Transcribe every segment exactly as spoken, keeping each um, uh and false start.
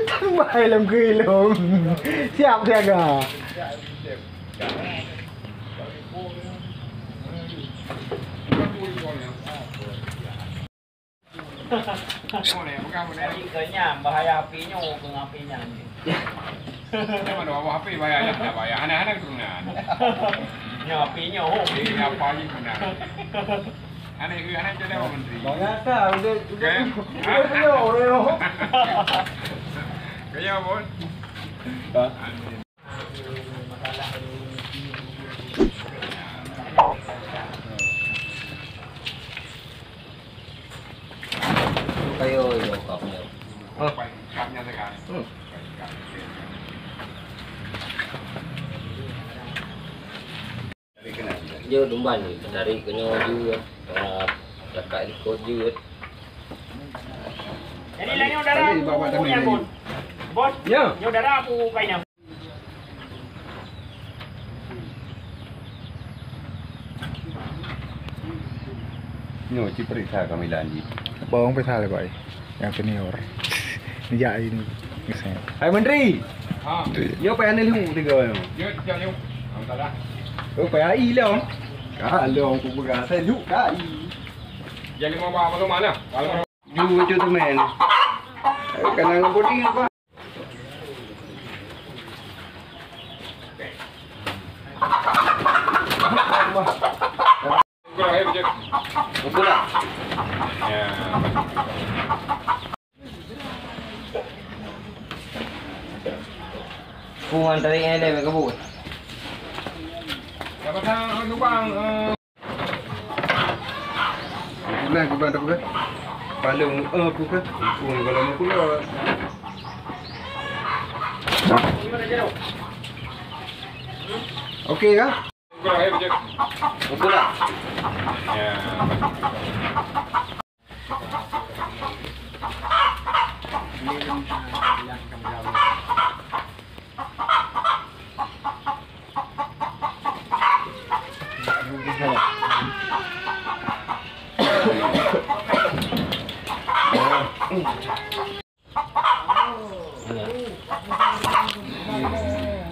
Tambah lom geulom. Siap siaga. Boleh, bukan boleh. Tapi kayaknya bahaya api nyoe, bukan api nyan. Mana bawa api bahaya, ya, bahaya. Aneh-aneh tu nah. Nyoe api nyoe. Ini apa lagi tu nah? Aneh ke, aneh jadi apa menteri? Banyak tak? Udah, udah, Kayak, udah punya orang. Kayak apa? Hah? Kayo yo kapnya. Hah? Hmm. Yo dumban ni, tarik kena juga. Ah, dekat ikut juga. Jadi lah nyoe dara Tadi bawa aku tangan punya, tadi. Bos. Bos. Ya. Nyoe dara aku kayaknya. Nyoe ci periksa kami lanjut. Bawang periksa le, Pak. Yang senior. Ni jak ini. Hai Menteri. Ha. Nyoe payah ni lheuh tiga nyoe. Yo, yo, yo. Antara. Oh, payah i lom. Ka lom ku peugah saya lheuh ka i. Jadi mau bawa ke mana? Ju tu temen. Kena ngebodi apa? Betul lah. Ya. Ku antara ini ada kebun. Siapa tahu lubang, eh. Nah, gimana tu kan? Paling, eh, aku kan? Aku kalau mau keluar. Okey ya? Betul lah. Ya.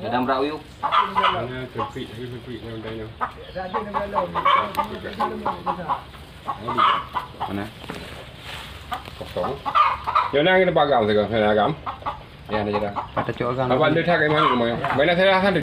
Kadang berak uyuh. Mana kempit, lagi kempit dalam dayah. Mana? Kosong. Yo, nang kena pagang saja, kena agam. Ya, ada je dah. Kata cok agam. Abang dia tak main rumah. Main saya dah.